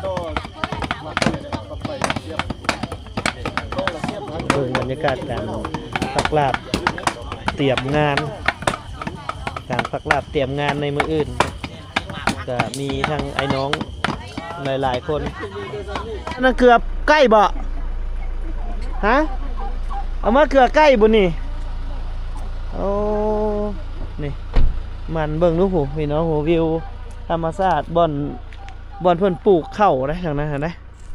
ເບິ່ງບັນຍາກາດການປັກລາບຕຽມງານ ການປັກລາບຕຽມງານໃນມື້ອື່ນ ກະມີທັງອ້າຍນ້ອງຫຼາຍໆຄົນ. ອັນນັ້ນເກືອໄກ່ບໍ່? ຮະ? ເອົາມາເກືອໄກ່ບໍ່ນີ້? ໂອ້ ນີ້ ມັນເບິ່ງດູພຸ້ນ ພີ່ນ້ອງ ໂຫ ວິວທຳມະຊາດ ບ່ອນ ບ່ອນເພິ່ນປູກເຂົ້າໄດ໋ ທາງນັ້ນຫັ້ນໄດ໋.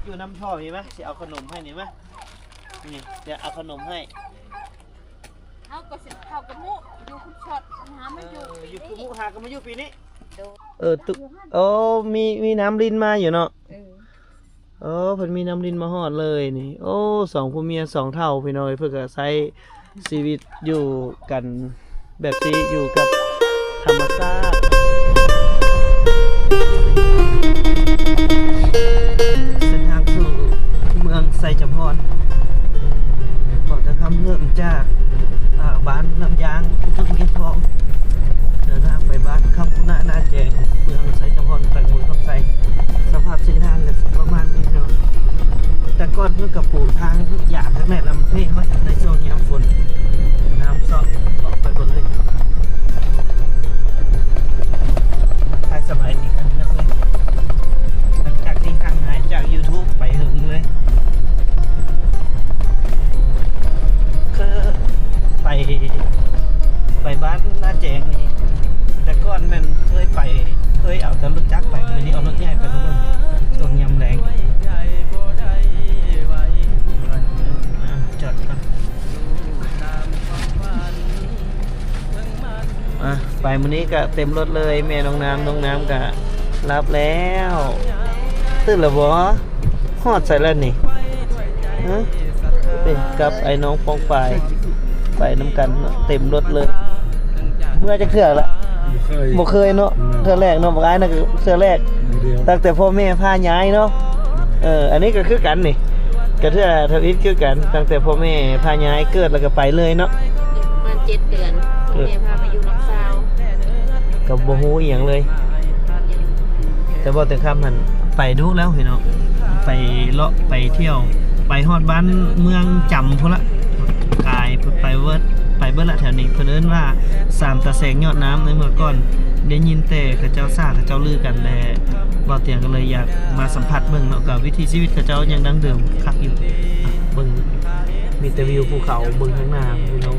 ຢູ່ນຳພໍ່ນີ້ມາ ຊິເອົາຂະໜົມໃຫ້ນີ້ມາ ນີ້ ຈະເອົາຂະໜົມໃຫ້. ເຮົາກໍຊິເຂົ້າກັບໝູ່ຢູ່ຄຸນຊອດ ຫາມາຢູ່ ເອີ ຢູ່ຄຸນໝູ່ ຫາກໍມາຢູ່ປີນີ້. ໂດຍ ເອີ ຕຸ ໂອ້ ມີ ມີນ້ຳລິນມາຢູ່ເນາະ. ເອີ ເອີ ເພິ່ນມີນ້ຳລິນມາຮອດເລີຍນີ້. ໂອ້ ສອງຜົວເມຍສອງເຖົ້າ ພີ່ນ້ອງເອີຍ ເພິ່ນກໍໃຊ້ຊີວິດຢູ່ກັນ ແບບທີ່ຢູ່ກັບທຳມະຊາດ. ເສັ້ນທາງສູ່ເມືອງໄຊຈຳພອນ ເວົ້າແຕ່ຄຳເລີ່ມຈາກ ອາ ບ້ານນ້ຳຢາງ ເມືອງວຽງທອງ ເດີນທາງໄປບ້ານຄຳຄຸນານາແຈງ ເມືອງໄຊຈຳພອນ ແຂວງເມືອງຄຳໄຊ. ສະພາບເສັ້ນທາງກໍປະມານນີ້ເນາະ ແຕ່ກ່ອນເພິ່ນກໍປູທາງຢາງທາງແນວ ແລ້ວເພໄວ້ໃນຊ່ວງຍາມຝົນ ນ້ຳຊອກອອກໄປເບິດເລີຍ. ທັກທາຍສະບາຍດີກັນເນາະ ເອີຍ ຫຼັງຈາກທີ່ຫ່າງຫາຍຈາກ YouTube ໄປເຫິງເລີຍ ຄືໄປ ໄປບ້ານນາແຈງນີ້ ແຕ່ກ່ອນແມ່ນເຄີຍໄປ ເຄີຍເອົາແຕ່ລົດຈັກໄປ ມື້ນີ້ເອົາລົດໃຫຍ່ໄປເບິ່ງ ຊ່ວງຍາມແລງ. ອ່າ ຈອດກ່ອນ. ອ່ະ ໄປມື້ນີ້ກະເຕັມລົດເລີຍ ແມ່ນ້ອງນ້ຳ ນ້ອງນ້ຳກະຫຼັບແລ້ວ ຕື່ນແລ້ວບໍ່? ຮອດໃສແລ້ວນີ້? ຮະ? ເປັນກັບໄອ້ນ້ອງປ້ອງປາຍ ໄປນຳກັນເນາະ ເຕັມລົດເລີຍ. ເມືອຈັກເທື່ອລະ? ບໍ່ເຄີຍ ບໍ່ເຄີຍເນາະ ອືມ ເທື່ອແລກເນາະ ບັກອ້າຍນັ້ນກໍເທື່ອແລກ ມື້ດຽວ ຕັ້ງແຕ່ພໍ່ແມ່ພາຍ້າຍເນາະ. ເອີ ອັນນີ້ກໍຄືກັນນີ້ ກໍເທື່ອທຳອິດຄືກັນ ຕັ້ງແຕ່ພໍ່ແມ່ພາຍ້າຍ ເກີດແລ້ວກໍໄປເລີຍເນາະ. ປະມານເຈັດເດືອນ ພໍ່ແມ່ພາມາຢູ່ນຳສາວ ກໍບໍ່ຮູ້ອີ່ຫຍັງເລີຍ. ແຕ່ເວົ້າແຕ່ຄຳຫັ້ນ ໄປດຸແລ້ວພີ່ນ້ອງ ໄປເລາະໄປທ່ຽວ ໄປຮອດບ້ານເມືອງຈຳພຸ້ນລະ ກາຍໄປເບີດ ໄປເບີດລະແຖວນີ້ ເພິ່ນເອີ້ນວ່າສາມຕາແສງຍອດນ້ຳ ໃນເມື່ອກ່ອນໄດ້ຍິນແຕ່ເຂົາເຈົ້າສ້າ ເຂົາເຈົ້າລືກັນແລະ ບ່າວຕຽງກໍເລີຍຢາກມາສຳຜັດເບິ່ງເນາະ ກໍວິຖີຊີວິດເຂົາເຈົ້າຍັງດັ້ງເດີມຄັກຢູ່. ອ່ະ ເບິ່ງ ມີແຕ່ວິວພູເຂົາ ເບິ່ງທາງໜ້າພີ່ນ້ອງ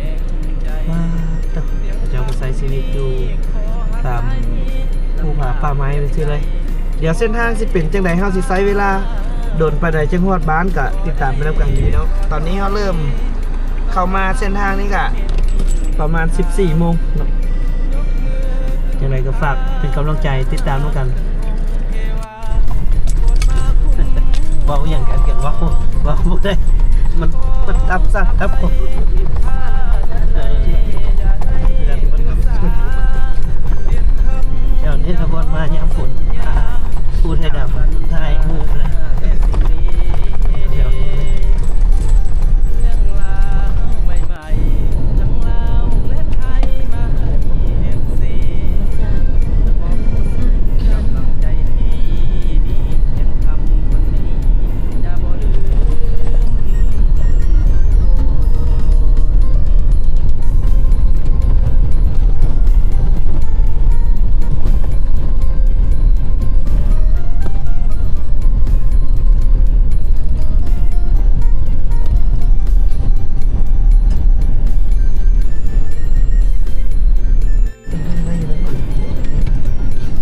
ວ້າວ ເຂົາເຈົ້າກໍໃຊ້ຊີວິດຢູ່ຕາມພູຜາປ່າໄມ້ຈັ່ງຊີ້ເລີຍ. ດຽວເສັ້ນທາງຊິເປັນຈັ່ງໃດ ເຮົາຊິໃຊ້ເວລາດົນປານໃດຈຶ່ງຮອດບ້ານ ກະຕິດຕາມໄປນຳກັນພີ່ນ້ອງ. ຕອນນີ້ເຮົາເລີ່ມເຂົ້າມາເສັ້ນທາງນີ້ກະປະມານສິບສີ່ໂມງເນາະ. ຈັ່ງໃດກໍຝາກເປັນກຳລັງໃຈ ຕິດຕາມນຳກັນ. ເວົ້າຫຍັງກັນ ກັນເວົ້າ ເວົ້າບໍ່ໄດ້ ມັນ ມັນຕັບສັ່ນຕັບ ເອີ ແຖວນີ້ລະບ່ອນມາຍາມຝົນ ພູໄທດຳ ຖ່າຍຮູບນະ ແຖວນີ້.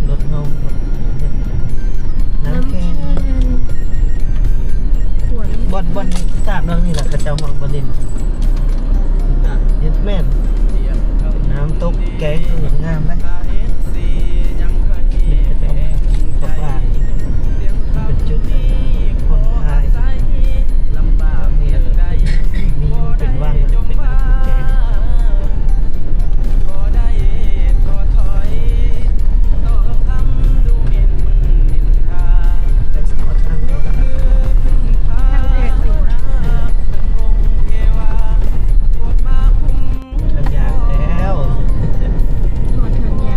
ລົດເຮົາ ນ້ຳແຂງ ນ້ຳແຂງ ຂວດ ບ່ອນ ບ່ອນສາມຫຼັງນີ້ລະ ເຂົາເຈົ້າມັກມາຫຼິ້ນ ເຮັດແມ່ນ ນ້ຳຕົກແກງກໍງາມເດ້. ເຂົາເຈົ້າມາ ເພາະວ່າມັນເປັນຈຸດຜ່ອນຄາຍ ມີເປັນວັງ ເປັນນ້ຳຕົກແກງ. ທາງຍາກແລ້ວ ຮອດທາງຍາ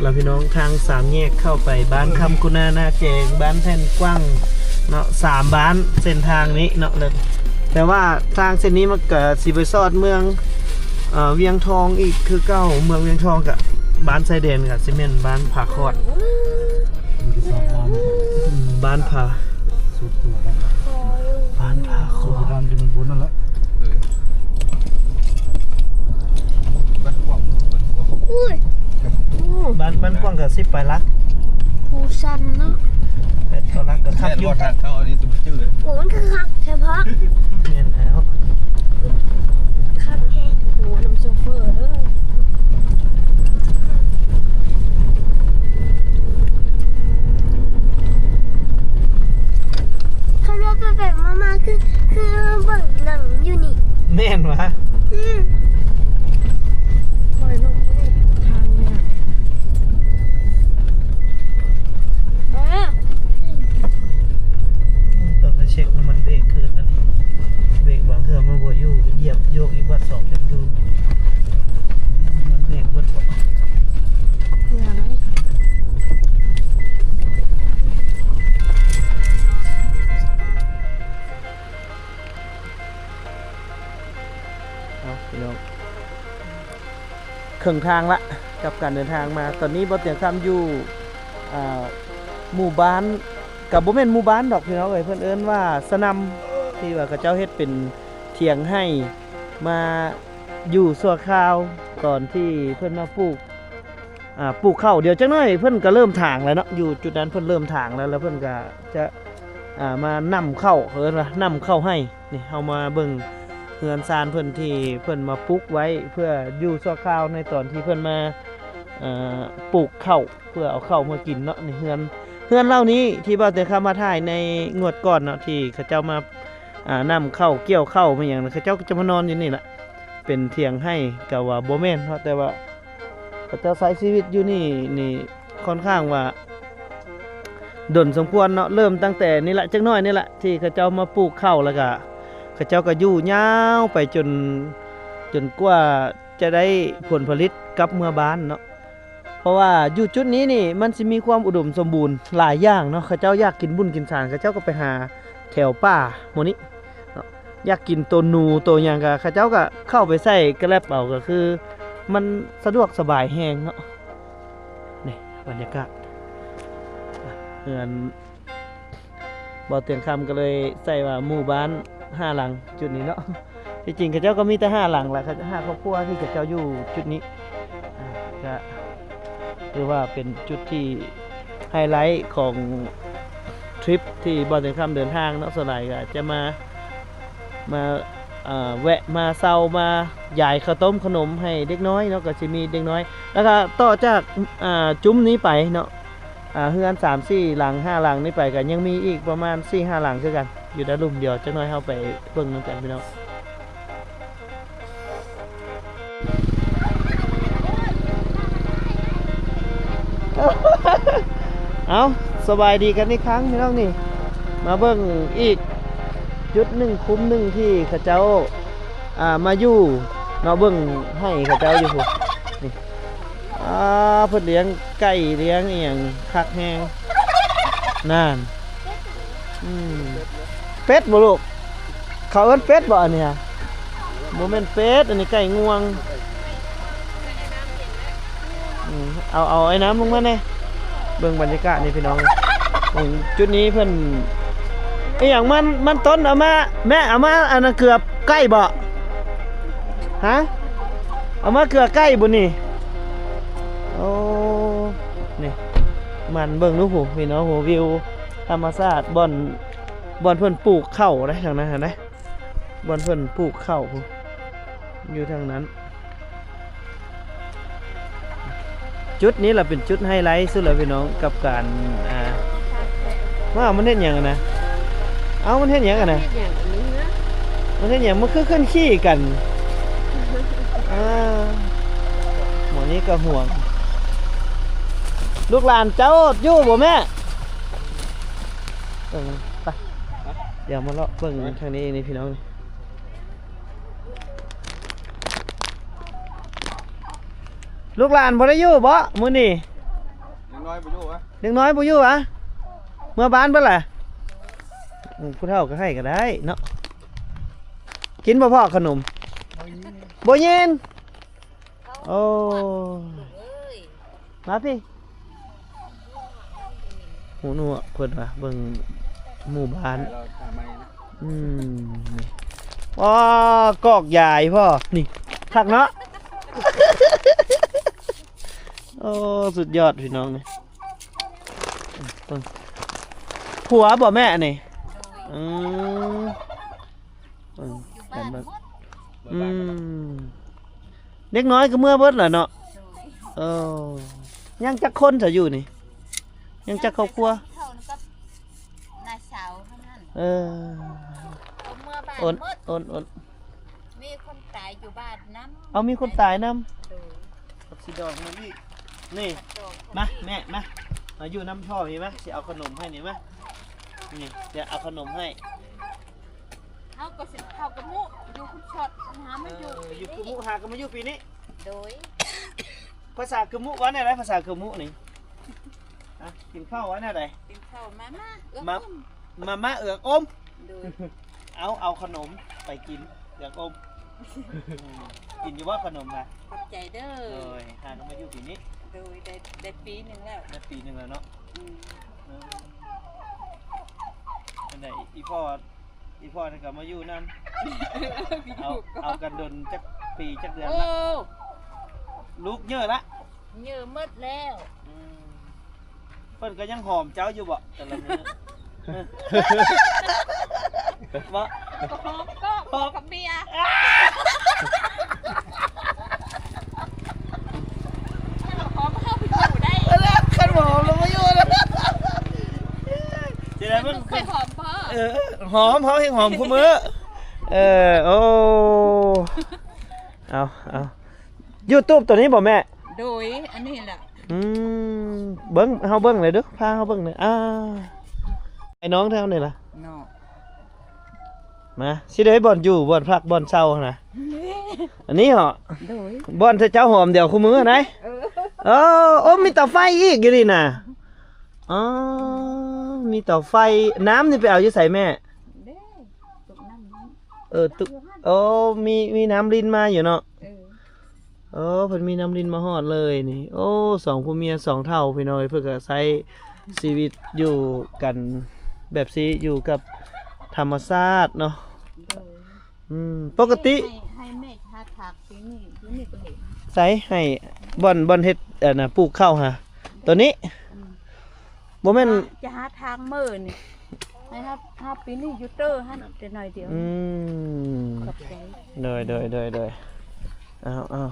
ລະພີ່ນ້ອງ ທາງສາມແຍກເຂົ້າໄປບ້ານຄຳກຸນານາແຈງ ບ້ານແຜ່ນກວ້າງເນາະ ສາມບ້ານເສັ້ນທາງນີ້ເນາະ. ແຕ່ວ່າທາງເສັ້ນນີ້ມັນກະຊິໄປສອດເມືອງ ເອີ ວຽງທອງອີກຄືເກົ່າ. ເມືອງວຽງທອງກະບ້ານຊາຍແດນກະຊິແມ່ນບ້ານຜາຂອດ ອືມ ບ້ານຜາ ບ້ານຜາຂອດ ບ້ານ ບ້ານກວ້າງ ບ້ານກວ້າງ ບ້ານ ບ້ານກວ້າງກະສິບປາຍຫຼັກ ພູຊັນເນາະ ແປດເກົ້າຫຼັກກະຄັກຢູ່. ທາງເຂົ້າອັນນີ້ຊິບໍ່ຈື່ເລີຍ ໂອ້ ມັນຄືຄັກແທ້ພໍ່. ແມ່ນແລ້ວ ຄັກແຮງ. ໂອ້ ນຳໂຊເຟີເດີ. ຄັນວ່າໄປໆມາໆ ຄື ຄືເບິ່ງໜັງຢູ່ນີ້. ແມ່ນຫວາ? ອືມ ຄ່ອຍລົງເດ້ ທາງນີ້ນະ. ເອີ ຕ້ອງໄປເຊັກນ້ຳມັນເບຣກຄືນ ອັນນີ້ເບຣກບາງເທື່ອມັນບໍ່ຢູ່ ຢຽບໂຍກອີກບາດສອງ ເປັນຢູ່ ມັນເບຣກເບິດບໍ່? ຢ່າໄດ້. ເອົາ ພີ່ນ້ອງ ເຄິ່ງທາງລະ ກັບການເດີນທາງມາ. ຕອນນີ້ບ່າວຕຽງຄຳຢູ່ ອ່າ ໝູ່ບ້ານ ກະບໍ່ແມ່ນໝູ່ບ້ານດອກພີ່ນ້ອງເອີຍ ເພິ່ນເອີ້ນວ່າສະໜ່ຳ ທີ່ວ່າເຂົາເຈົ້າເຮັດເປັນຖຽງໄຮ່ມາຢູ່ຊົ່ວຄາວ ຕອນທີ່ເພິ່ນມາປູກ ອ່າ ປູກເຂົ້າ. ດຽວຈັກໜ້ອຍເພິ່ນກະເລີ່ມຖາງແລ້ວເນາະ ຢູ່ຈຸດນັ້ນເພິ່ນເລີ່ມຖາງແລ້ວ ແລ້ວເພິ່ນກະຈະ ອ່າ ມານຳເຂົ້າ ເອີ້ນວ່ານຳເຂົ້າໄຮ່. ນີ້ເຮົາມາເບິ່ງເຮືອນຊານເພິ່ນ ທີ່ເພິ່ນມາປຸກໄວ້ເພື່ອຢູ່ຊົ່ວຄາວ ໃນຕອນທີ່ເພິ່ນມາ ເອີ ປູກເຂົ້າ ເພື່ອເອົາເຂົ້າມາກິນເນາະ. ນີ້ເຮືອນ ເຮືອນເຫຼົ່ານີ້ທີ່ບ່າວຕຽງຄຳມາຖ່າຍໃນງວດກ່ອນເນາະ ທີ່ເຂົາເຈົ້າມາ ອ່າ ນຳເຂົ້າ ກ່ຽວເຂົ້າມາຫຍັງ ເຂົາເຈົ້າກະຈະມານອນຢູ່ນີ້ລະ ເປັນຖຽງໄຮ່ກະວ່າບໍ່ແມ່ນເນາະ ແຕ່ວ່າ ເຂົາເຈົ້າໃຊ້ຊີວິດຢູ່ນີ້ ນີ້ຄ່ອນຂ້າງວ່າດົນສົມຄວນເນາະ. ເລີ່ມຕັ້ງແຕ່ນີ້ລະ ຈັກໜ້ອຍນີ້ລະ ທີ່ເຂົາເຈົ້າມາປູກເຂົ້າ ແລ້ວກະເຂົາເຈົ້າກະຢູ່ຍາວໄປຈົນ ຈົນກວ່າຈະໄດ້ຜົນຜະລິດກັບເມືອບ້ານເນາະ. ເພາະວ່າຢູ່ຈຸດນີ້ນີ້ ມັນຊິມີຄວາມອຸດົມສົມບູນຫຼາຍຢ່າງເນາະ. ເຂົາເຈົ້າຢາກກິນບຸນກິນສານ ເຂົາເຈົ້າກະໄປຫາແຖວປ່າໝູ່ນີ້ເນາະ. ຢາກກິນໂຕໜູໂຕຫຍັງກະ ເຂົາເຈົ້າກະເຂົ້າໄປໃສ່ກະແລັບເອົາ ກະຄືມັນສະດວກສະບາຍແຮງເນາະ. ນີ້ບັນຍາກາດ ອ່ະ ເຮືອນ ບ່າວຕຽງຄຳກະເລີຍໃສ່ວ່າໝູ່ບ້ານຫ້າຫຼັງ ຈຸດນີ້ເນາະ. ທີ່ຈິງເຂົາເຈົ້າກະມີແຕ່ຫ້າຫຼັງລະ ຫ້າຄອບຄົວທີ່ເຂົາເຈົ້າຢູ່ຈຸດນີ້. ອ່າ ກະຖືວ່າເປັນຈຸດທີ່ໄຮໄລຂອງທຣິບທີ່ບ່າວຕຽງຄຳເດີນທາງເນາະ. ສ່ວນຫຼາຍກະຈະມາ ມາ ເອີ ແວະມາເຊົາ ມາຢາຍເຂົ້າຕົ້ມຂະໜົມໃຫ້ເດັກນ້ອຍເນາະ ກະຊິມີເດັກນ້ອຍ. ແລ້ວກະຕໍ່ຈາກ ອ່າ ຈຸ້ມນີ້ໄປເນາະ ອ່າ ເຮືອນສາມສີ່ຫຼັງຫ້າຫຼັງນີ້ໄປ ກະຍັງມີອີກປະມານສີ່ຫ້າຫຼັງຄືກັນ ຢູ່ດ້ານລຸ່ມ. ດຽວຈັກໜ້ອຍເຮົາໄປເບິ່ງນຳກັນພີ່ນ້ອງ. ເອົາ ສະບາຍດີກັນອີກຄັ້ງພີ່ນ້ອງ. ນີ້ມາເບິ່ງອີກຈຸດໜຶ່ງ ຄຸ້ມໜຶ່ງທີ່ເຂົາເຈົ້າ ອ່າ ມາຢູ່ເນາະ ເບິ່ງໄຮ່ເຂົາເຈົ້າຢູ່ພຸ້ນ. ນີ້ ອ່າ ເພິ່ນລ້ຽງໄກ່ລ້ຽງອີ່ຫຍັງຄັກແຮງ ນັ້ນ. ອືມ ເປັດບໍ່ລູກ? ເຂົາເອີ້ນເປັດບໍ່ອັນນີ້? ບໍ່ແມ່ນເປັດ ອັນນີ້ໄກ່ງວງ. ອືມ ເອົາ ເອົາໄອ້ນ້ຳລົງມາແດ່. ເບິ່ງບັນຍາກາດນີ້ພີ່ນ້ອງ ເບິ່ງຈຸດນີ້ເພິ່ນ ອີ່ຫຍັງມັນ ມັນຕົ້ນ ເອົາມາ ແມ່ ເອົາມາ ອັນນັ້ນເກືອບໄກ່ບໍ່? ຮະ ເອົາມາເກືອໄກ່ບໍ່ນີ້? ໂອ້ ນີ້ ມັນເບິ່ງດູພຸ້ນພີ່ນ້ອງ ໂຫ ວິວທຳມະຊາດ ບ່ອນ ບ່ອນເພິ່ນປູກເຂົ້າເດ້ ທາງນັ້ນຫັ້ນເດ້ ບ່ອນເພິ່ນປູກເຂົ້າພຸ້ນ ຢູ່ທາງນັ້ນ. ຈຸດນີ້ລະເປັນຈຸດໄຮໄລສຸດລະພີ່ນ້ອງ ກັບການ ອ່າ ວ່າມັນເຮັດຫຍັງຫັ້ນນະ? ເອົ້າ ມັນເຮັດຫຍັງຫັ້ນນະ? ມັນເຮັດຫຍັງ? ມັນຄືເຄື່ອນຂີ່ກັນ? ອ່າ ໝໍນີ້ກະຫ່ວງ. ລູກຫຼານເຈົ້າຢູ່ບໍ່ແມ່? ເອີ ໄປ ດຽວມາເລາະເບິ່ງທາງນີ້ນີ້ພີ່ນ້ອງ. ລູກຫຼານບໍ່ໄດ້ຢູ່ບໍມື້ນີ້? ເດັກນ້ອຍບໍ່ຢູ່ຫວາ? ເມືອບ້ານເບິດລະ? ອືມ ຜູ້ເຖົ້າກໍໃຫ້ກໍໄດ້ເນາະ. ກິນບໍ່ພໍ່ຂະໜົມ? ບໍ່ຍິນ. ໂອ້ ມາພີ້. ຫູໜວກເພິ່ນວ່າເບິ່ງໝູ່ບ້ານ. ອືມ ນີ້ ອໍ ກອກຢາອີ່ພໍ່ ນີ້ ຄັກເນາະ. ໂອ້ ສຸດຍອດພີ່ນ້ອງນີ້. ເບິ່ງ ຜົວບໍ່ແມ່ນີ້? ອືມ ເບິ່ງ ຢູ່ບ້ານໝົດ. ອືມ ເດັກນ້ອຍກໍເມືອເບິດລະເນາະ. ໂດຍ ເອີ ຍັງຈັກຄົນຊະຢູ່ນີ້? ຍັງຈັກຄອບຄົວ? ເທົ່າກັບນ້າສາວເທົ່ານັ້ນ. ເອີ ກໍເມືອບ້ານໝົດ. ໂອນ ໂອນ ໂອນ ມີຄົນຕາຍຢູ່ບ້ານນຳ. ເອົາ ມີຄົນຕາຍນຳ. ໂດຍ ກັບສີດອງນຳອີກ. ນີ້ ມາ ແມ່ ມາ ມາຢູ່ນຳພໍ່ນີ້ມາ ຊິເອົາຂະໜົມໃຫ້ນີ້ມາ. ນີ້ ຊິເອົາຂະໜົມໃຫ້. ເຮົາກໍຊິເຂົ້າກະມຸ ຢູ່ຄຸນຊອດ ຫາມາຢູ່ ເອີ ຢູ່ຄຸນກະມຸ ຫາກໍມາຢູ່ປີນີ້. ໂດຍ ພາສາກະມຸເວົ້າແນວໃດ? ພາສາກະມຸນີ້ ອະ ກິນເຂົ້າວ່າແນວໃດ? ກິນເຂົ້າມາມ່າເອືອກອົມ. ມາ ມາມ່າເອືອກອົມ. ໂດຍ ເອົາ ເອົາຂະໜົມໄປກິນເອືອກອົມ. ອືມ ກິນຢູ່ບໍ່ຂະໜົມນະ? ຂອບໃຈເດີ. ໂດຍ ຫາກໍມາຢູ່ປີນີ້. ໂດຍ ໄດ້ ໄດ້ປີໜຶ່ງແລ້ວ. ໄດ້ປີໜຶ່ງແລ້ວເນາະ. ອືມ ເອີ ອັນໃດ ອີ່ພໍ່ ອີ່ພໍ່ນີ້ກໍມາຢູ່ນຳ. ເອົາ ເອົາກັນດົນຈັກປີຈັກເດືອນລະ? ໂອ້ ລູກເຍີ້ລະ ເຍີ້ໝົດແລ້ວ. ອືມ ເພິ່ນກໍຍັງຫອມເຈົ້າຢູ່ບໍ່ແຕ່ລະມື້? ບໍ່ ກໍຫອມກໍຫອມກັບເມຍ. ຫອມເຮົາໄປຢູ່ໄດ້ ຄັນຫອມລະບໍ່ຢູ່ລະ. ຊິໄດ້ ມັນ ເຄີຍຫອມບໍ່? ເອີ ຫອມ ເຮົາແຮ່ງຫອມຄູ່ມື້. ເອີ ໂອ້ ເອົາ ເອົາ ຢູທູບໂຕນີ້ບໍ່ແມ່? ໂດຍ ອັນນີ້ລະ. ອືມ ເບິ່ງ ເຮົາເບິ່ງເລີຍເດີ້ ພາເຮົາເບິ່ງເລີຍ. ອ່າ ໄອ້ນ້ອງແຖວນີ້ລະເນາະ. ມາ ຊິໄດ້ບ່ອນຢູ່ ບ່ອນພັກ ບ່ອນເຊົາຫັ້ນນະ. ອັນນີ້ເຫາະ? ໂດຍ ບ່ອນທີ່ເຈົ້າຫອມດຽວຄູ່ມື້ໃດ໋. ເອີ ເອີ ໂອ້ ມີເຕົາໄຟອີກຢູ່ນີ້ນະ. ອໍ ມີເຕົາໄຟ. ນ້ຳນີ້ໄປເອົາຢູ່ໃສແມ່? ເດ້ ຕົກນ້ຳນີ້ ເອີ ຕຸ ໂອ້ ມີ ມີນ້ຳລິນມາຢູ່ເນາະ. ເອີ ໂອ້ ເພິ່ນມີນ້ຳລິນມາຮອດເລີຍນີ້. ໂອ້ ສອງຜົວເມຍສອງເຖົ້າພີ່ນ້ອງເອີຍ ເພິ່ນກໍໃຊ້ຊີວິດຢູ່ກັນແບບຊີ້ ຢູ່ກັບທຳມະຊາດເນາະ. ໂດຍ ອືມ ປົກກະຕິ ໃຫ້ ໃຫ້ແມ່ຫາຖາກປີນີ້ ປີນີ້ກໍເຫັນ ໃສ ໃຫ້ບ່ອນ ບ່ອນເຮັດ ອັນນ່າ ປູກເຂົ້າຫາ ໂຕນີ້. ອືມ ບໍ່ແມ່ນ ຈະຫາທາງເມີນີ້ ໃຫ້ເຮົາ ເຮົາປີນີ້ຢູ່ເຕີຫັ້ນແຕ່ໜ້ອຍດຽວ. ອືມ ຂອບໃຈ. ໂດຍ ໂດຍ ໂດຍ ໂດຍ ເອົາ ເອົາ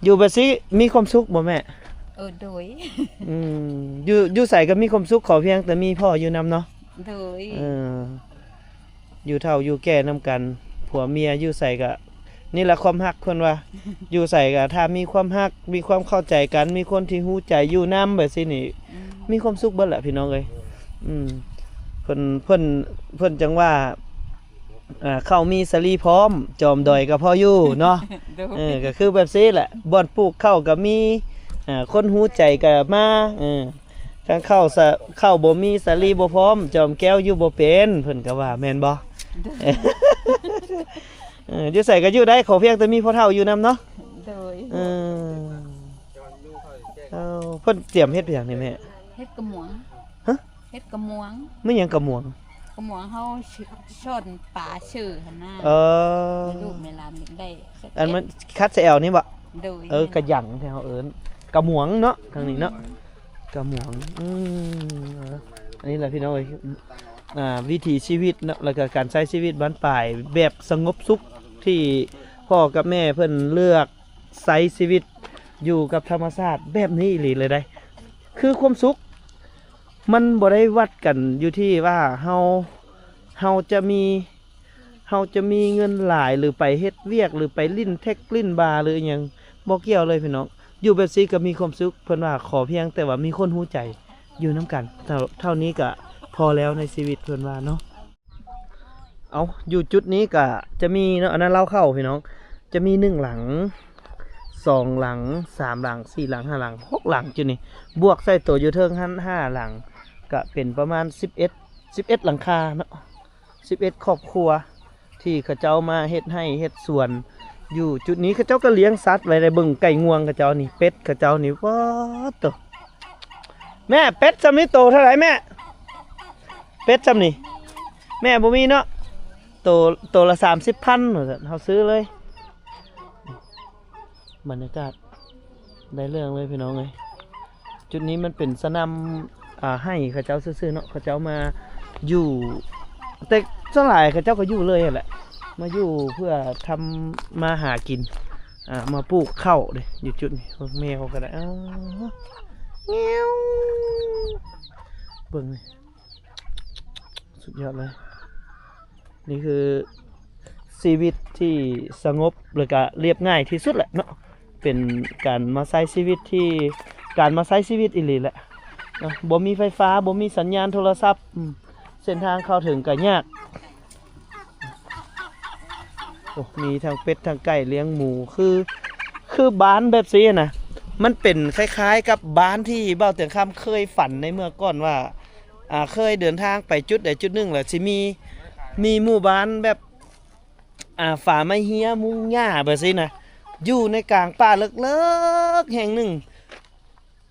ຢູ່ແບບຊີ້ມີຄວາມສຸກບໍ່ແມ່? ເອີ ໂດຍ ອືມ ຢູ່ ຢູ່ໃສກໍມີຄວາມສຸກ ຂໍພຽງແຕ່ມີພໍ່ຢູ່ນຳເນາະ. ໂດຍ ເອີ ຢູ່ເຖົ້າຢູ່ແກ່ນຳກັນ ຜົວເມຍຢູ່ໃສກະ ນີ້ລະຄວາມຮັກ ເພິ່ນວ່າ ຢູ່ໃສກະຖ້າມີຄວາມຮັກ ມີຄວາມເຂົ້າໃຈກັນ ມີຄົນທີ່ຮູ້ໃຈຢູ່ນຳແບບຊີ້ນີ້ ອືມ ມີຄວາມສຸກເບິດແຫຼະພີ່ນ້ອງເອີຍ. ອືມ ເພິ່ນ ເພິ່ນ ເພິ່ນຈັ່ງວ່າ ອ່າ ເຂົ້າມີສາລີພ້ອມ ຈອມດອຍກໍພໍຢູ່ເນາະ. ໂດຍ ເອີ ກໍຄືແບບຊີ້ແຫຼະ ບ່ອນປູກເຂົ້າກໍມີ ອ່າ ຄົນຮູ້ໃຈກໍມາ ເອີ ຄັນເຂົ້າສະ ເຂົ້າບໍ່ມີສາລີບໍ່ພ້ອມ ຈອມແກ້ວຢູ່ບໍ່ເປັນ ເພິ່ນກໍວ່າແມ່ນບໍ່? ໂດຍ ເອີ ຢູ່ໃສກໍຢູ່ໄດ້ ຂໍພຽງແຕ່ມີພໍ່ເຖົ້າຢູ່ນຳເນາະ. ໂດຍ ເອີ ເອົາ ເພິ່ນຕຽມເຮັດຫຍັງນີ້ແມ່? ເຮັດກະໝວງ. ຮະ? ເຮັດກະໝວງ. ແມ່ນຫຍັງກະໝວງ? ກະໝວງເຮົາ ຊ- ຊ້ອນປາຊື່ຫັ້ນນະ. ເອີ ແມ່ລູກແມ່ຫຼານຢາກໄດ້. ອັນມັນຄັດສະແອວນີ້ບໍ່? ໂດຍ ເອີ ແມ່ນ ກະຫຍັງທີ່ເຮົາເອີ້ນ ກະໝວງເນາະ ທາງນີ້ເນາະ. ອືມ ກະໝວງ. ອືມ ເອີ ອັນນີ້ແຫຼະພີ່ນ້ອງເອີຍ ອ່າ ວິຖີຊີວິດເນາະ ແລ້ວກໍການໃຊ້ຊີວິດບ້ານປາຍແບບສະຫງົບສຸກ ທີ່ພໍ່ກັບແມ່ເພິ່ນເລືອກໃຊ້ຊີວິດຢູ່ກັບທຳມະຊາດແບບນີ້ອີ່ຫຼີເລີຍໃດ໋. ຄືຄວາມສຸກ ມັນບໍ່ໄດ້ວັດກັນຢູ່ທີ່ວ່າເຮົາ ເຮົາຈະມີ ເຮົາຈະມີເງິນຫຼາຍ ຫຼື ໄປເຮັດວຽກ ຫຼື ໄປຫຼິ້ນເທັກຫຼິ້ນບາ ຫຼື ອີ່ຫຍັງ ບໍ່ກ່ຽວເລີຍພີ່ນ້ອງ. ຢູ່ແບບຊີ້ກໍມີຄວາມສຸກ ເພິ່ນວ່າ ຂໍພຽງແຕ່ວ່າມີຄົນຮູ້ໃຈຢູ່ນຳກັນ ເທົ່າ ເທົ່ານີ້ກໍພໍແລ້ວໃນຊີວິດ ເພິ່ນວ່າເນາະ. ເອົາ ຢູ່ຈຸດນີ້ກະຈະມີເນາະ ອັນນັ້ນເລົ້າເຂົ້າພີ່ນ້ອງ ຈະມີໜຶ່ງຫຼັງ ສອງຫຼັງ ສາມຫຼັງ ສີ່ຫຼັງ ຫ້າຫຼັງ ຫົກຫຼັງຈຸດນີ້ ບວກໃສ່ໂຕຢູ່ເທິງຫັ້ນຫ້າຫຼັງ ກະເປັນປະມານສິບເອັດ ສິບເອັດຫຼັງຄາເນາະ ສິບເອັດຄອບຄົວ ທີ່ເຂົາເຈົ້າມາເຮັດໄຮ່ເຮັດສວນຢູ່ຈຸດນີ້. ເຂົາເຈົ້າກໍລ້ຽງສັດໄວ້ໄດ້ ເບິ່ງໄກ່ງວງເຂົາເຈົ້ານີ້ ເປັດເຂົາເຈົ້ານີ້ ປາດໂທ້ ແມ່ ເປັດຊ່ຳນີ້ໂຕເທົ່າໃດແມ່? ເປັດຊ່ຳນີ້ ແມ່ບໍ່ມີເນາະ ໂຕ ໂຕລະສາມສິບພັນ ວ່າຊັ້ນ ເຮົາຊື້ເລີຍ. ບັນຍາກາດໄດ້ເລື່ອງເລີຍພີ່ນ້ອງເອີຍ. ຈຸດນີ້ມັນເປັນສະໜາມ ອ່າ ໄຮ່ເຂົາເຈົ້າຊື່ໆເນາະ ເຂົາເຈົ້າມາຢູ່ ແຕ່ສ່ວນຫຼາຍເຂົາເຈົ້າກໍຢູ່ເລີຍຫັ້ນແຫຼະ ມາຢູ່ເພື່ອທຳມາຫາກິນ ອ່າ ມາປູກເຂົ້າເດ້ ຢູ່ຈຸດນີ້. ເບິ່ງແມວກໍໄດ້ ອ້າວ ແງວ ເບິ່ງນີ້ ສຸດຍອດເລີຍ. ນີ້ຄືຊີວິດທີ່ສະຫງົບ ແລ້ວກະລຽບງ່າຍທີ່ສຸດແຫຼະເນາະ ເປັນການມາໃຊ້ຊີວິດທີ່ ການມາໃຊ້ຊີວິດອີ່ຫຼີແຫຼະເນາະ. ບໍ່ມີໄຟຟ້າ ບໍ່ມີສັນຍານໂທລະສັບ ອືມ ເສັ້ນທາງເຂົ້າເຖິງກະຍາກ. ໂອ້ ມີທັງເປັດທັງໄກ່ລ້ຽງໝູ ຄື ຄືບ້ານແບບຊີ້ນະ ມັນເປັນຄ້າຍໆກັບບ້ານທີ່ບ່າວຕຽງຄຳເຄີຍຝັນໃນເມື່ອກ່ອນວ່າ ອ່າ ເຄີຍເດີນທາງໄປຈຸດໃດຈຸດໜຶ່ງ ແລ້ວຊິມີ ມີໝູ່ບ້ານແບບ ອ່າ ປ່າໄມ້ເຮຍ ມຸງຫຍ້າແບບຊີ້ນະ ຢູ່ໃນກາງປ່າເລິກໆແຫ່ງໜຶ່ງ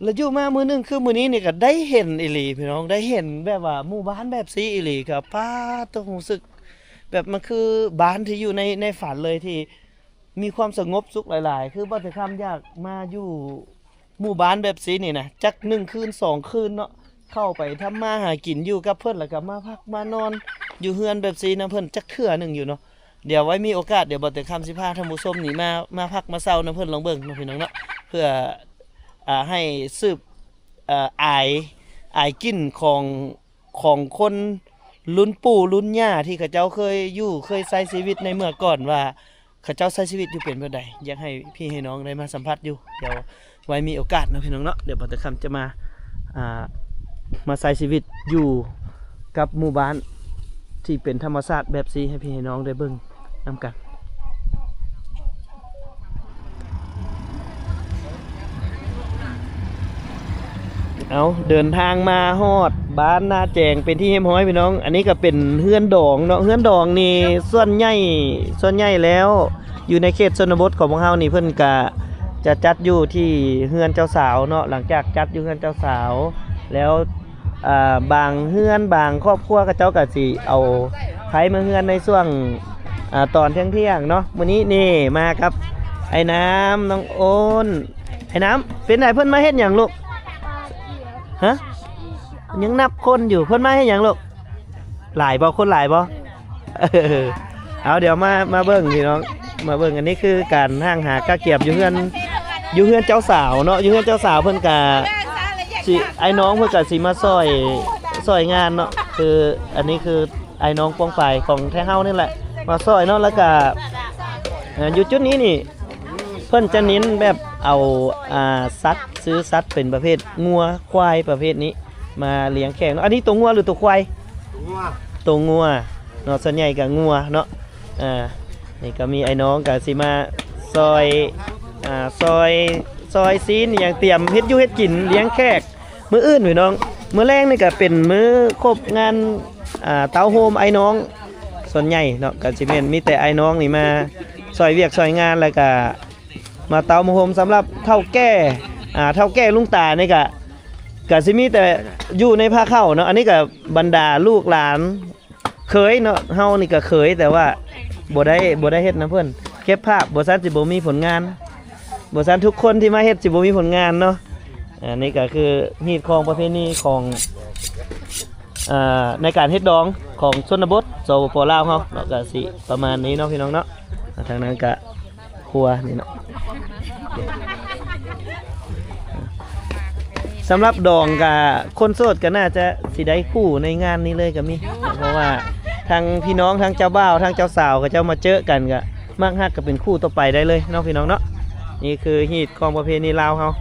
ແລ້ວຢູ່ມາມື້ໜຶ່ງຄືມື້ນີ້ນີ້ກໍໄດ້ເຫັນອີ່ຫຼີພີ່ນ້ອງ ໄດ້ເຫັນແບບວ່າໝູ່ບ້ານແບບຊີ້ອີ່ຫຼີ ກໍປາດໂທ້ ຮູ້ສຶກແບບມັນຄືບ້ານທີ່ຢູ່ໃນ ໃນຝັນເລີຍ ທີ່ມີຄວາມສະຫງົບສຸກຫຼາຍໆ. ຄືບ່າວຕຽງຄຳຢາກມາຢູ່ ໝູ່ບ້ານແບບຊີ້ນີ້ນະ ຈັກໜຶ່ງຄືນສອງຄືນເນາະ ເຂົ້າໄປທຳມາຫາກິນຢູ່ກັບເພິ່ນ ແລ້ວກໍມາພັກມານອນຢູ່ເຮືອນແບບຊີ້ນຳເພິ່ນຈັກເທື່ອໜຶ່ງຢູ່ເນາະ. ດຽວໄວ້ມີໂອກາດ ດຽວບ່າວຕຽງຄຳຊິພາທ່ານຜູ້ຊົມນີ້ມາ ມາພັກມາເຊົານຳເພິ່ນລອງເບິ່ງເນາະ ພີ່ນ້ອງເນາະ ເພື່ອ ອ່າ ໃຫ້ສືບ ອ່າ ອາຍ ອາຍກິ່ນຂອງ ຂອງຄົນລຸ້ນປູ່ລຸ້ນຍ່າທີ່ເຂົາເຈົ້າເຄີຍຢູ່ເຄີຍໃຊ້ຊີວິດໃນເມື່ອກ່ອນວ່າ ເຂົາເຈົ້າໃຊ້ຊີວິດຢູ່ເປັນແບບໃດ. ຢາກໃຫ້ພີ່ໃຫ້ນ້ອງໄດ້ມາສຳຜັດຢູ່. ດຽວໄວ້ມີໂອກາດເນາະພີ່ນ້ອງເນາະ ດຽວບ່າວຕຽງຄຳຈະມາ ອ່າ ມາໃຊ້ຊີວິດຢູ່ກັບໝູ່ບ້ານທີ່ເປັນທຳມະຊາດແບບຊີ້ ໃຫ້ພີ່ໃຫ້ນ້ອງໄດ້ເບິ່ງນຳກັນ. ເອົາ ເດີນທາງມາຮອດບ້ານນາແຈງເປັນທີ່ຮຽບຮ້ອຍພີ່ນ້ອງ. ອັນນີ້ກໍເປັນເຮືອນດອງເນາະ ເຮືອນດອງນີ້ສ່ວນໃຫຍ່ ສ່ວນໃຫຍ່ແລ້ວຢູ່ໃນເຂດຊົນນະບົດຂອງພວກເຮົານີ້ ເພິ່ນກະຈະຈັດຢູ່ທີ່ເຮືອນເຈົ້າສາວເນາະ. ຫຼັງຈາກຈັດຢູ່ເຮືອນເຈົ້າສາວແລ້ວ ອ່າ ບາງເຮືອນບາງຄອບຄົວເຂົາເຈົ້າກໍຊິເອົາໃຜມາເຮືອນໃນຊ່ວງ ອ່າ ຕອນທ່ຽງໆເນາະ. ມື້ນີ້ນີ້ມາກັບອ້າຍນ້ຳ ນ້ອງໂອນ. ອ້າຍນ້ຳ ເປັນໃດ ເພິ່ນມາເຮັດຫຍັງລູກ? ຮະ? ຍັງນັບຄົນຢູ່. ເພິ່ນມາເຮັດຫຍັງລູກ? ຫຼາຍບໍ່? ຄົນຫຼາຍບໍ່? ເອີ ເອົາ ດຽວມາ ມາເບິ່ງພີ່ນ້ອງ ມາເບິ່ງ. ອັນນີ້ຄືການຫ້າງຫາກະກຽມຢູ່ເຮືອນ ຢູ່ເຮືອນເຈົ້າສາວເນາະ. ຢູ່ເຮືອນເຈົ້າສາວເພິ່ນກະຊິ ອ້າຍນ້ອງເພິ່ນກະຊິມາຊ່ອຍ ຊ່ອຍງານເນາະ. ຄືອັນນີ້ຄືອ້າຍນ້ອງປ້ອງປາຍຂອງໄທເຮົານີ້ແຫຼະ ມາຊ່ອຍເນາະ. ແລ້ວກະ ເອີ ຢູ່ຈຸດນີ້ນີ້ ເພິ່ນຈະເນັ້ນແບບເອົາ ອ່າ ສັດ ຊື້ສັດເປັນປະເພດງົວຄວາຍປະເພດນີ້ ມາລ້ຽງແຂກເນາະ. ອັນນີ້ໂຕງົວ ຫຼື ໂຕຄວາຍ? ງົວ ໂຕງົວເນາະ ສ່ວນໃຫຍ່ກໍງົວເນາະ. ອ່າ ນີ້ກໍມີອ້າຍນ້ອງກໍຊິມາຊ່ອຍ ອ່າ ຊ່ອຍ ຊ່ອຍຊີ້ນຫຍັງ ຕຽມເຮັດຢູ່ເຮັດກິນລ້ຽງແຂກມື້ອື່ນພີ່ນ້ອງ. ມື້ແລງນີ້ກໍເປັນມື້ຄົບງານ ອ່າ ເຕົ້າໂຮມອ້າຍນ້ອງ ສ່ວນໃຫຍ່ເນາະ ກໍຊິແມ່ນມີແຕ່ອ້າຍນ້ອງນີ້ມາຊ່ອຍວຽກຊ່ອຍງານ ແລ້ວກໍ ມາເຕົ້າມາໂຮມ. ສຳລັບເຖົ້າແກ່ ອ່າ ເຖົ້າແກ່ລຸງຕານີ້ກະ ກະຊິມີແຕ່ຢູ່ໃນພາເຂົ້າເນາະ. ອັນນີ້ກະບັນດາລູກຫຼານເຂີຍເນາະ ເຮົານີ້ກະເຂີຍ ແຕ່ວ່າບໍ່ໄດ້ ບໍ່ໄດ້ເຮັດນຳເພິ່ນ ເກັບພາບ ບໍ່ຊັ້ນຊິບໍ່ມີຜົນງານ ບໍ່ຊັ້ນທຸກຄົນທີ່ມາເຮັດຊິບໍ່ມີຜົນງານເນາະ. ອັນນີ້ກະຄືຮີດຄອງປະເພນີຂອງ ອ່າ ໃນການເຮັດດອງຂອງຊົນນະບົດ ສປປ ລາວເຮົາເນາະ ກະຊິປະມານນີ້ເນາະ ພີ່ນ້ອງເນາະ. ທາງນັ້ນກະຄົວນີ້ເນາະ ສຳລັບດອງກະ ຄົນໂສດກະໜ້າຈະຊິໄດ້ຄູ່ໃນງານນີ້ເລີຍກະມີ ເພາະວ່າທັງພີ່ນ້ອງ ທັງເຈົ້າບ່າວ ທັງເຈົ້າສາວ ເຂົາເຈົ້າມາເຈີກັນກະ ມັກຮັກກໍເປັນຄູ່ຕໍ່ໄປໄດ້ເລີຍເນາະ ພີ່ນ້ອງເນາະ. ນີ້ຄືຮີດຄອງປະເພນີລາວເຮົາ.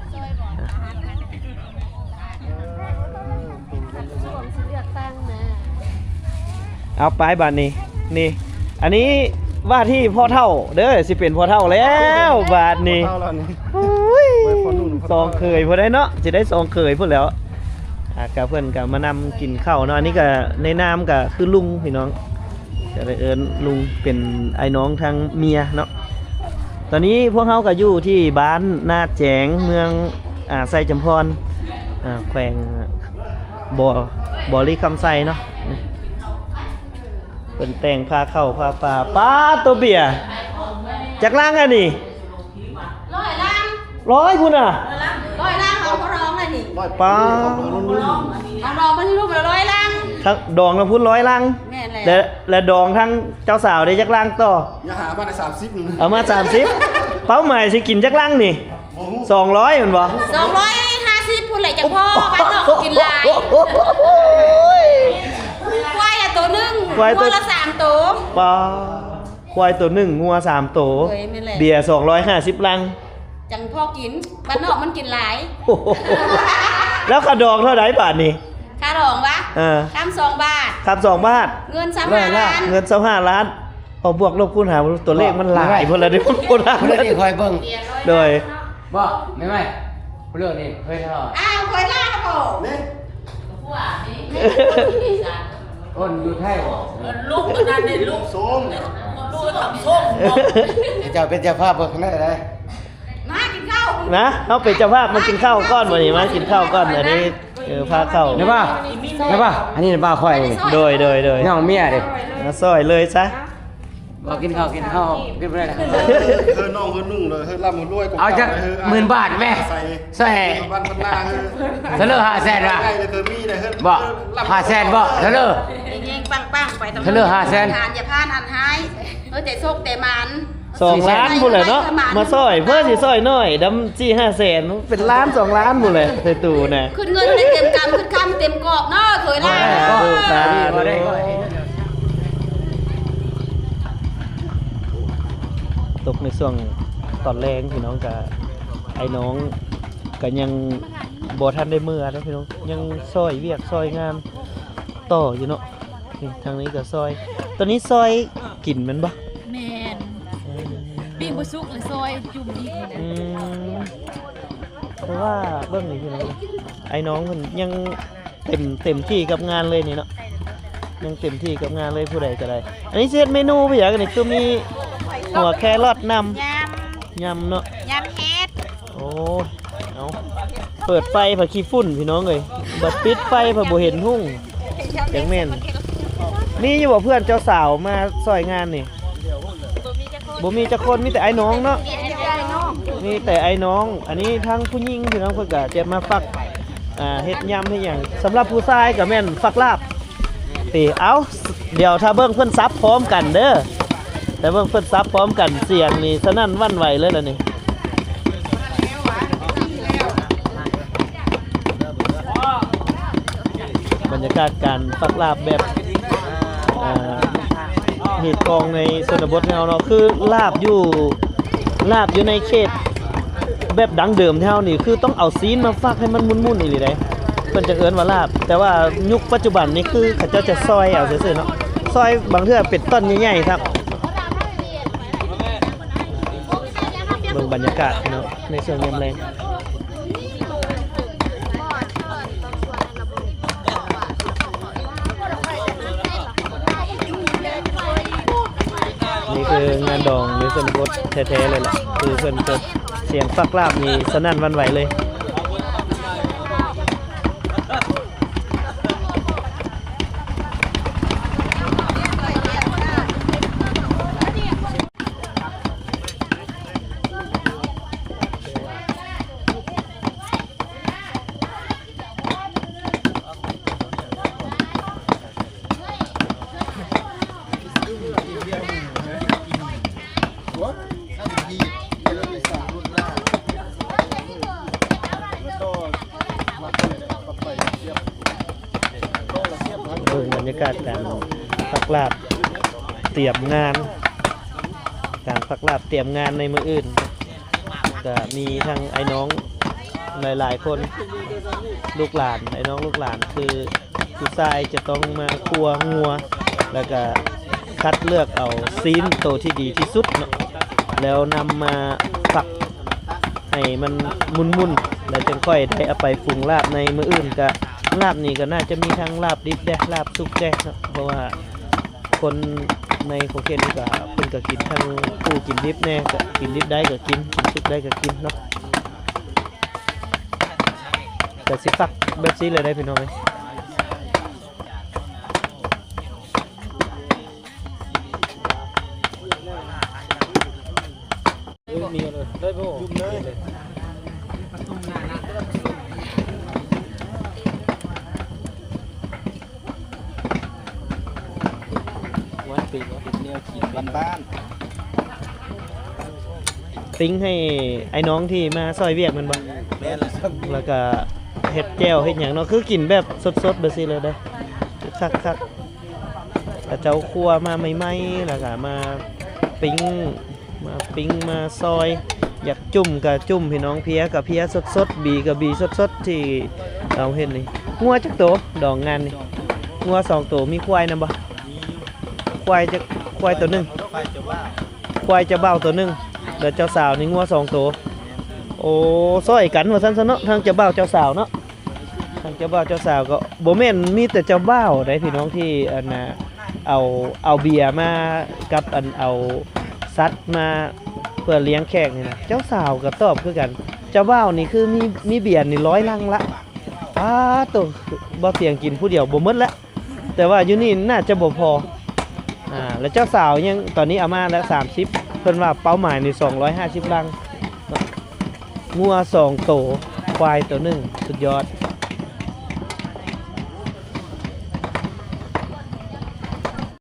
ເອົາໄປບາດນີ້ ນີ້ ອັນນີ້ ວ່າທີ່ພໍ່ເຖົ້າເດີ ຊິເປັນພໍ່ເຖົ້າແລ້ວບາດນີ້. ໂອ້ຍ ສອງເຂີຍພຸ້ນໃດເນາະ ຊິໄດ້ສອງເຂີຍພຸ້ນແລ້ວ. ອ່າ ກະເພິ່ນກະມານຳກິນເຂົ້າເນາະ. ອັນນີ້ກະໃນນາມກະຄືລຸງພີ່ນ້ອງ ກະໄດ້ເອີ້ນລຸງ ເປັນອ້າຍນ້ອງທາງເມຍເນາະ. ຕອນນີ້ພວກເຮົາກະຢູ່ທີ່ບ້ານນາດແຈງ ເມືອງ ອ່າ ໄຊຈຳພອນ ອ່າ ແຂວງບໍ ບໍລິຄຳໄຊເນາະ. ເພິ່ນແຕ່ງພາເຂົ້າພາປາ. ປາດໂຕ ເບຍ ຈັກລັງອັນນີ້? ຮ້ອຍລັງ. ຮ້ອຍພຸ້ນນະ? ຮ້ອຍລັງ ເອົາຂອງດອງໄດ້ນີ້. ປາດ ຂອງດອງມັນລູກລະຮ້ອຍລັງ. ທັງດອງນຳພຸ້ນຮ້ອຍລັງ. ແມ່ນແລ້ວ. ແລະ ແລະດອງທັງເຈົ້າສາວໄດ້ຈັກລັງຕໍ່? ຍັງຫາມາໄດ້ສາມສິບ. ເອົາມາສາມສິບ. ເປົ້າໝາຍຊິກິນຈັກລັງນີ້? ສອງຮ້ອຍແມ່ນບໍ່? ສອງຮ້ອຍຫ້າສິບພຸ້ນແຫຼະ ຈັ່ງພໍ ບ້ານນອກກິນຫຼາຍ. ໂອ້ຍ ຄວາຍລະໂຕໜຶ່ງ ຄວາຍໂຕ ງົວລະສາມໂຕ. ປາດ ຄວາຍໂຕໜຶ່ງ ງົວສາມໂຕ. ໂດຍ ແມ່ນແຫຼະ. ເບຍສອງຮ້ອຍຫ້າສິບລັງ ຈັ່ງພໍກິນ ບ້ານນອກມັນກິນຫຼາຍ. ແລ້ວຄ່າດອງເທົ່າໃດບາດນີ້? ຄ່າດອງວະ? ເອີ ຄຳສອງບາດ. ຄຳສອງບາດ. ເງິນຊາວຫ້າລ້ານ. ເງິນຊາວຫ້າລ້ານ. ເອົາບວກລົບຄູນຫາ ຕົວເລກມັນຫຼາຍພຸ້ນລະເດ້ ໂພດ. ເພິ່ນໄດ້ຄອຍເບິ່ງ. ໂດຍ ບໍ່ ແມ່ນໄໝ? ເລື່ອງນີ້ເຄີຍທະເລາະ. ອ້າວ ເຄີຍລາວບໍ່? ນີ້ ຄົນຢູ່ໄທບໍ່? ລູກຕົວນັ້ນນີ້ ລູກໂສມ ລູກໂສມ. ເຈົ້າເປັນເຈົ້າພາບເບິ່ງຂ້າງໃນໄດ້. ມາກິນເຂົ້ານະ ເຮົາເປັນເຈົ້າພາບ ມາກິນເຂົ້າກ່ອນ. ມື້ນີ້ມາກິນເຂົ້າກ່ອນ. ອັນນີ້ ເອີ ພາເຂົ້າ ນະວ່າ ນະວ່າ ອັນນີ້ນະບ່າວຂ້ອຍນີ້. ໂດຍ ໂດຍ ໂດຍ ນ້ອງເມຍເດ້ ມາຊ່ອຍເລີຍຊະ. ບໍ່ກິນເຂົ້າ ກິນເຂົ້າ ກິນບໍ່ໄດ້. ເຮີ້ນ້ອງ ເຮີ້ໜຸ່ງເລີຍ ເຮີ້ລ່ຳເຮີ້ລວຍ. ເອົາຈັກໝື່ນບາດແມ້ ຊ່ອຍ ເທື່ອເລີຫ້າແສນວ່າ. ບໍ່ ຫ້າແສນບໍ່ ເທື່ອເລີ ເຮັງໆ ປັງໆ ໄປ. ເທື່ອເລີຫ້າແສນ ທານຢ່າພານອັນຮ້າຍ. ເອີ ແຕ່ໂຊກແຕ່ໝານ. ສອງລ້ານພຸ້ນແຫຼະເນາະ ມາຊ່ອຍ. ເພື່ອຊິຊ່ອຍໜ້ອຍດຳສີ່ຫ້າແສນ ເປັນລ້ານສອງລ້ານພຸ້ນແຫຼະ ໃສ່ຕູ້ນະ. ຂຶ້ນເງິນໄດ້ເຕັມກຳ ຂຶ້ນຄຳເຕັມກອບເນາະ ເຄີຍລາວ. ສາທຸ ສາທຸ. ຕົກໃນຊ່ວງຕອນແລງ ພີ່ນ້ອງ. ກະອ້າຍນ້ອງກະຍັງບໍ່ທັນໄດ້ເມືອເດ້ ພີ່ນ້ອງ ຍັງຊ່ອຍວຽກຊ່ອຍງານຕໍ່ຢູ່ເນາະ. ນີ້ ທາງນີ້ກະຊ່ອຍ ຕອນນີ້ຊ່ອຍກິນແມ່ນບໍ່? ແມ່ນ. ເອີ ປີ້ງບໍ່ສຸກລະຊ່ອຍຈຸ່ມອີກ. ອືມ ເພາະວ່າເບິ່ງນີ້ພີ່ນ້ອງ ອ້າຍນ້ອງເພິ່ນຍັງເຕັມ ເຕັມທີ່ກັບງານເລີຍນີ້ເນາະ ຍັງເຕັມທີ່ກັບງານເລີຍ ຜູ້ໃດກະໄດ້. ອັນນີ້ຊິເຮັດເມນູຫຍັງນີ້? ຄືມີຫົວແຄຣອດນຳ ຍຳ ຍຳເນາະ ຍຳເຫັດ. ໂອ້ຍ ເອົາ ເປີດໄຟພະຂີ້ຝຸ່ນ ພີ່ນ້ອງເອີຍ ບັດປິດໄຟພະບໍ່ເຫັນຮຸ່ງ. ຈັ່ງແມ່ນ ມີຢູ່ບໍ່ເພື່ອນເຈົ້າສາວມາຊ່ອຍງານນີ້? ບໍ່ມີຈັກຄົນ ມີແຕ່ອ້າຍນ້ອງເນາະ ມີແຕ່ອ້າຍນ້ອງ. ອັນນີ້ທາງຜູ້ຍິງ ພີ່ນ້ອງ ເພິ່ນກະຈະມາຝັກ ອ່າ ເຮັດຍຳເຮັດຫຍັງ. ສຳລັບຜູ້ຊາຍກະແມ່ນຝັກລາບ. ຕິ ເອົາ ດຽວຖ້າເບິ່ງເພິ່ນສັບພ້ອມກັນເດີ ຖ້າເບິ່ງເພິ່ນສັບພ້ອມກັນ ສຽງນີ້ສະໜັ່ນຫວັ່ນໄຫວເລີຍລະນີ້. ບັນຍາກາດການຝັກລາບແບບ ເອີ ຮີດກອງໃນຊົນນະບົດເຮົາເນາະ ຄືລາບຢູ່ ລາບຢູ່ໃນເຂດແບບດັ້ງເດີມເຮົານີ້ ຄືຕ້ອງເອົາຊີ້ນມາຝັກໃຫ້ມັນໝຸ່ນໆ ອີ່ຫຼີໃດ ເພິ່ນຈະເອີ້ນວ່າລາບ. ແຕ່ວ່າຍຸກປັດຈຸບັນນີ້ ຄືເຂົາເຈົ້າຈະຊອຍເອົາຊື່ໆເນາະ ຊອຍບາງເທື່ອເປັນທ່ອນໃຫຍ່ໆຊ້ຳ. ເບິ່ງບັນຍາກາດເນາະ ໃນຊ່ວງຍາມແລງ. ນີ້ຄືງານດອງໃນຊົນນະບົດແທ້ໆເລີຍລະ ຄືເພິ່ນເປີດສຽງຝັກລາບນີ້ສະໜັ່ນຫວັ່ນໄຫວເລີຍ. ເບິ່ງບັນຍາກາດການຝັກລາບຕຽມງານ ການຝັກລາບຕຽມງານໃນມື້ອື່ນ ກະມີທັງອ້າຍນ້ອງຫຼາຍໆຄົນ ລູກຫຼານ ອ້າຍນ້ອງລູກຫຼານ ຄືຜູ້ຊາຍຈະຕ້ອງມາຄົວງົວ ແລ້ວກະ ຄັດເລືອກເອົາຊີ້ນໂຕທີ່ດີທີ່ສຸດເນາະ ແລ້ວນຳມາຝັກໃຫ້ມັນໝຸ່ນໆ ແລ້ວຈັ່ງຄ່ອຍໄດ້ເອົາໄປປຸງລາບໃນມື້ອື່ນ. ກະລາບນີ້ກໍໜ້າຈະມີທັງລາບດິບແດ່ ລາບສຸກແດ່ເນາະ ເພາະວ່າຄົນໃນຂົງເຂດນີ້ກໍເພິ່ນກໍກິນທັງຜູ້ກິນດິບແດ່ ກໍກິນດິບໄດ້ກໍກິນ ກິນສຸກໄດ້ກໍກິນເນາະ. ກະຊິປັກແບບຊີ້ເລີຍໄດ໋ພີ່ນ້ອງເອີຍ. ບ້ານໆ ປີ້ງໃຫ້ອ້າຍນ້ອງທີ່ມາຊ່ອຍວຽກແມ່ນບໍ່? ແມ່ນແລ້ວ ແລ້ວກະເຮັດແຈ່ວເຮັດຫຍັງເນາະ ຄືກິນແບບສົດໆແບບຊີ້ເລີຍເດີ້ ຄັກໆ. ເຂົາເຈົ້າຂົ້ວມາໃໝ່ໆ ແລ້ວກະມາປີ້ງ ມາປີ້ງມາຊອຍ ຢາກຈຸ້ມກະຈຸ້ມພີ່ນ້ອງ ເພຍກະເພຍສົດໆ ບີກະບີສົດໆ ທີ່ເຮົາເຫັນນີ້. ງົວຈັກໂຕດອງງານນີ້? ງົວສອງໂຕ. ມີຄວາຍນຳບໍ່? ຄວາຍຈັກ ຄວາຍໂຕໜຶ່ງ ຄວາຍເຈົ້າບ່າວໂຕໜຶ່ງ ແລ້ວເຈົ້າສາວນີ້ງົວສອງໂຕ. ໂອ້ ຊ່ອຍກັນວ່າຊັ້ນຊະເນາະ ທັງເຈົ້າບ່າວເຈົ້າສາວເນາະ. ທັງເຈົ້າບ່າວເຈົ້າສາວກໍບໍ່ແມ່ນມີແຕ່ເຈົ້າບ່າວໃດ໋ພີ່ນ້ອງ ທີ່ອັນນ່າ ເອົາ ເອົາເບຍມາກັບອັນ ເອົາສັດມາເພື່ອລ້ຽງແຂກນີ້ນະ ເຈົ້າສາວກໍຕອບຄືກັນ. ເຈົ້າບ່າວນີ້ຄືມີ ມີເບຍນີ້ຮ້ອຍລັງລະ ປາໂຕ ບໍ່ຕຽງກິນຜູ້ດຽວບໍ່ໝົດລະ. ແຕ່ວ່າຢູ່ນີ້ໜ້າຈະບໍ່ພໍ. ອ່າ ແລ້ວເຈົ້າສາວຍັງ ຕອນນີ້ເອົາມາແລ້ວສາມສິບ ເພິ່ນວ່າເປົ້າໝາຍນີ້ສອງຮ້ອຍຫ້າສິບລັງເນາະ. ງົວສອງໂຕ ຄວາຍໂຕໜຶ່ງ ສຸດຍອດ.